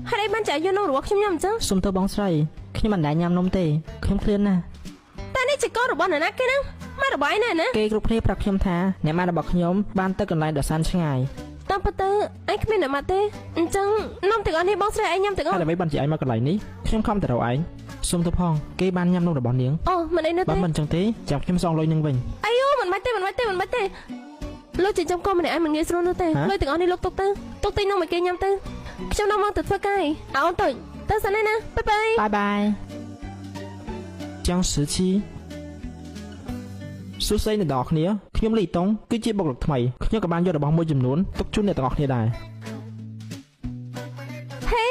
ហេតុអីបានចាយកនំរបស់ខ្ញុំញ៉ាំអញ្ចឹង សុំទោសបងស្រីខ្ញុំមិនដែលញ៉ាំនំទេខ្ញុំឃ្លានណាស់ តែនេះជាកូនរបស់នរណាគេហ្នឹងម៉ែរបស់ឯងណែណា គេគ្រប់គ្នាប្រាប់ខ្ញុំថាអ្នកម៉ារបស់ខ្ញុំបានទៅកន្លែងដ៏សែនឆ្ងាយ តាមពិតទៅឯងគ្មានអ្នកម៉ាក់ទេអញ្ចឹងនំទាំងអស់នេះបងស្រីឯងញ៉ាំទាំងអស់ ហើយអ្វីបានជាឯងមកកន្លែងនេះខ្ញុំខំតែរកឯងសុំទៅផងគេបានញ៉ាំនំរបស់នាង អូមិនអីនោះ បើ ទេ មិនអញ្ចឹងទេចាំខ្ញុំសងលុយនឹងវិញ អាយូមិនបាច់ទេមិនបាច់ទេមិនបាច់ទេលោកចិញ្ចឹមកូនម្នាក់ឯងមិនងាយស្រួលនោះទេ ហ៎ លុយទាំងអស់នេះលោកទុកទៅទុកទិញនំឲ្យគេញ៉ាំទៅខ្ញុំនាំមកទៅធ្វើការឯងអើអូនតូចទៅសិនឯណាបាយបាយ បាយបាយ ចាំង时期សួស្តីអ្នកទាំងអស់គ្នាខ្ញុំលីតុងគឺជាបុគ្គលិកថ្មីខ្ញុំក៏បានយករបស់មួយចំនួនទុកជូនអ្នកទាំងអស់គ្នាដែរ ហេ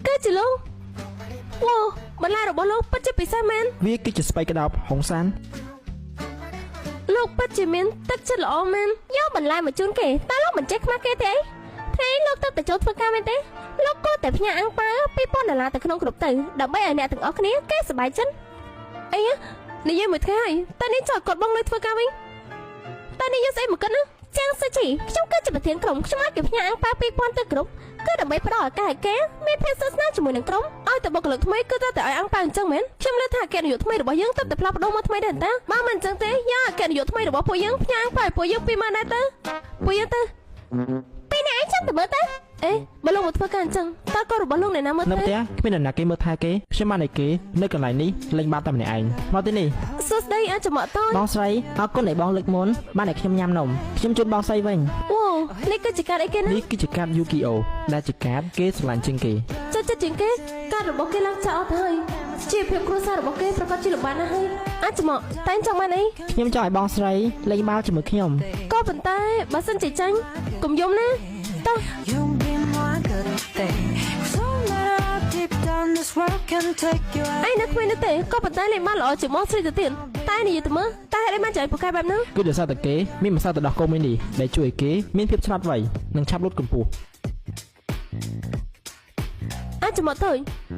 គឺជាលោកវ៉ូបន្លែរបស់លោកពិតជាពិសេសមែន វាគឺជាស្បៃក្តោបហុងសាន លោកពិតជាមានទឹកចិត្តល្អមែនយកបន្លែមកជូនគេតើលោកមិនចេះខ្មាស់គេទេអីថ្ងៃនេះលោកទៅតែចូលធ្វើការមែនទេលោកគួរតែផ្ញើអាំងប៉ាវ2000ដុល្លារទៅក្នុងក្រុមទៅដើម្បីឲ្យអ្នកទាំងអស់គ្នាគេសប្បាយចិត្តអីនិយាយមួយថ្ងៃហើយតើនេះចោលគាត់បងលុយធ្វើការវិញតើនេះយកស្អីមកគិតណាចាំងសុជីខ្ញុំគឺជាប្រធានក្រុមខ្ញុំឲ្យគេផ្ញើអាំងប៉ាវ2000ទៅក្រុមគឺដើម្បីផ្ដល់ឱកាសឲ្យគេមានភាពស្និទ្ធស្នាលជាមួយនឹងក្រុមឲ្យតែបុគ្គលិកថ្មីគឺត្រូវតែឲ្យអាំងប៉ាវអញ្ចឹងមែនខ្ញុំលើថាអគ្គនាយកថ្មីរបស់យើងទៅតែផ្លាស់ប្ដូរមកថ្មីដែរតាបើមិនអញ្ចឹងទេយកអគ្គនាយកថ្មីរបស់ពួកយើងផ្ញើអាំងប៉ាវឲ្យពួកយើង20000ដែរទៅពួកយើងទៅពេលនេះឯងចាំទៅមើលទៅអេបើលោកមកធ្វើការអញ្ចឹងតើកូនរបស់លោកអ្នកណាមើលទៅ នៅផ្ទះគ្មាននរណាគេមើលថែគេខ្ញុំបានឲ្យគេនៅកន្លែងនេះលេងបាល់តែម្នាក់ឯងមកទីនេះ សួស្តីអាចមកតូច បងស្រីអរគុណដែលបងលើកមុនបានឲ្យខ្ញុំញ៉ាំនំខ្ញុំជូនបងស្រីវិញ អូនេះគឺជាកាតអីគេណា នេះគឺជាកាត Yu-Gi-Oh ដែលជាកាតគេស្រឡាញ់ជាងគេ ចិត្តចិត្តជាងគេកាតរបស់គេឡើងចាក់អត់ហើយជីវភាពគ្រួសាររបស់គេប្រកាសជាលំបាកណាស់ហើយអាចមកតែងចង់បានអី ខ្ញុំចង់ឲ្យបងស្រីលេងបាល់ជាមួយខ្ញុំ ក៏ប៉ុន្តែបើសិនជាចាញ់កុំយំណាតោះ 용기 모아 그때 So matter deep down this world can take you out. ឯងនៅក្មេងនោះទេក៏ប៉ុន្តែលេងបានល្អជាងបងស្រីទៅទៀតតែនិយាយទៅមើលតែហេតុអីបានចៃពូកែបែបហ្នឹង គឺដោយសារតែគេមានម្សៅទឹកដោះគោមួយនេះដែលជួយឲ្យគេមានភាពឆ្លាតវៃនិងឆាប់លូតកម្ពស់ អាចមកទៅ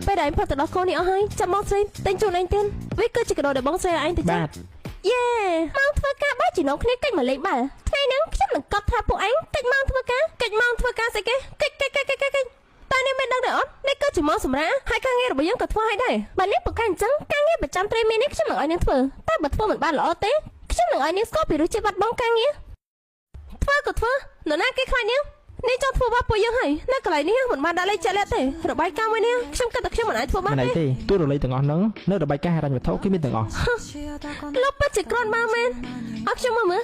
ពេលដែលឯងផុតទៅដល់កូននេះអស់ហើយចាំបងស្រីតែងជូនឯងទៀតវាគឺជាកដោដែលបងស្រីឲ្យឯងទៅចា បាទ យេម៉ោងធ្វើការបើជានំគ្នាកិច្ចមកលេងបាល់ថ្ងៃហ្នឹងខ្ញុំនឹងកត់ថាពួកឯងកិច្ចម៉ោងធ្វើការកិច្ចម៉ោងធ្វើការស្អីគេកិច្ចកិច្ចកិច្ចកិច្ចកិច្ចតែនេះមិនដឹងទេអត់នេះគឺជាម៉ោងសម្រាប់ហើយការងាររបស់យើងក៏ធ្វើឲ្យដែរបើនេះប្រកាន់អញ្ចឹងការងារប្រចាំត្រីមាននេះខ្ញុំនឹងឲ្យនាងធ្វើតែបើធ្វើមិនបានល្អទេខ្ញុំនឹងឲ្យនាងស្គាល់ពីរសជាតិបាត់បង់ការងារធ្វើក៏ធ្វើនរណាគេខ្លាចនាងនេះចង់ធ្វើបាបពួកយើងហើយនៅកន្លែងនេះមិនបានដាក់លេខជាក់លាក់ទេរបាយការណ៍មួយនេះខ្ញុំគិតតែខ្ញុំមិនអាចធ្វើបានទេ មិនអីទេទូរលេខទាំងអស់ហ្នឹងនៅរបាយការណ៍ហិរញ្ញវត្ថុគឺមានទាំងអស់ លោកពិតជាគ្រាន់បើមែនអត់ខ្ញុំមកមើល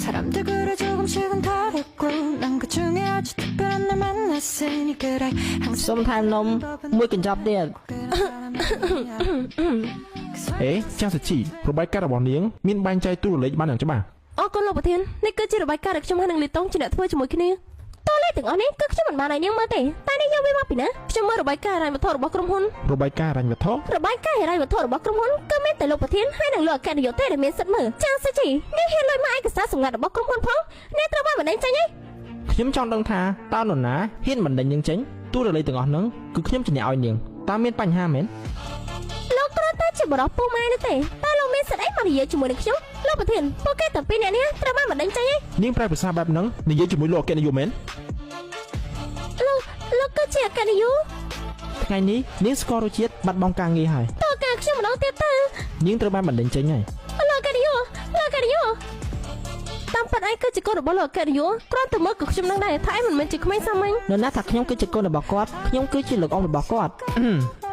사람들 그래 조금씩은 다르고 난 그 중에 아주 특별한 날 만났으니 그래 항상 សូមថែមនំមួយកញ្ចប់ទៀត 그런 사람이 아니야. អេចាស់សជីរបាយការណ៍របស់នាងមានបែងចែកទូរលេខបានយ៉ាងច្បាស់ អរគុណលោកប្រធាននេះគឺជារបាយការណ៍ដែលខ្ញុំហើយនឹងលីតុងជាអ្នកធ្វើជាមួយគ្នាតលេខទាំងអស់នេះគឺខ្ញុំមិនបានឲ្យនាងមើលទេតែនេះយកវាមកពីណាខ្ញុំមើលរបាយការណ៍ហិរញ្ញវត្ថុរបស់ក្រុមហ៊ុន របាយការណ៍ហិរញ្ញវត្ថុ របាយការណ៍ហិរញ្ញវត្ថុរបស់ក្រុមហ៊ុនគឺមានតែលោកប្រធានហើយនិងលោកអគ្គនាយកទេដែលមានសិទ្ធិមើលចាងសុជីនេះហ៊ានលួចមកឯកសារសម្ងាត់របស់ក្រុមហ៊ុនផងនេះត្រូវបានបណ្តេញចេញហើយ ខ្ញុំចង់ដឹងថាតើនរណាហ៊ានបណ្ដេញនាងចេញទូរលេខទាំងអស់ហ្នឹងគឺខ្ញុំជាអ្នកឲ្យនាងតើមានបញ្ហាមែន លោកគ្រាន់តែជាបរិសុទ្ធពូម៉ែនោះទេតើលោកមានសិទ្ធិអីមកនិយាយជាមួយនឹងខ្ញុំលោកប្រធានពួកគេទាំងពីរអ្នកនេះត្រូវបានបណ្តេញចេញហើយ នាងប្រើភាសាបែបហ្នឹងនិយាយជាមួយលោកអគ្គនាយកមែន លោកលោកគឺជាអគ្គនាយក ថ្ងៃនេះនាងស្គាល់រសជាតិបាត់បង់ការងារហើយ តើការខ្ញុំម្ដងទៀតទៅ នាងត្រូវបានបណ្ដេញចេញហើយ លោកអគ្គនាយកលោកអគ្គនាយកតាមពិតឯងគឺជាកូនរបស់លោកអគ្គនាយកគ្រាន់តែមើលក៏ខ្ញុំនឹងដែរថាឯងមិនមែនជាក្មេងសាមញ្ញ នរណាថាខ្ញុំគឺជាកូនរបស់គាត់ខ្ញុំគឺជាលោកអ៊ំរបស់គាត់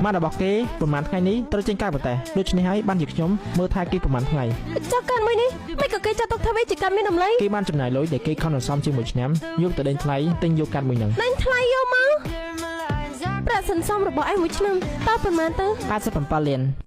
ម៉ានរបស់គេប្រហែលថ្ងៃនេះត្រូវចេញក្រៅប្រទេសដូច្នេះហើយបានជាខ្ញុំមើលថែគេប្រហែលថ្ងៃ ចុះកានមួយនេះមិនក៏គេចាត់ទុកថាវាជាកានមានតម្លៃ គេបានចំណាយលុយដែលគេខំសន្សំជាមួយឆ្នាំយកទៅដេញថ្លៃទិញយកកាត់មួយហ្នឹង ដេញថ្លៃយកមកប្រាក់សន្សំរបស់ឯងមួយឆ្នាំតើប៉ុន្មានទៅ 87លាន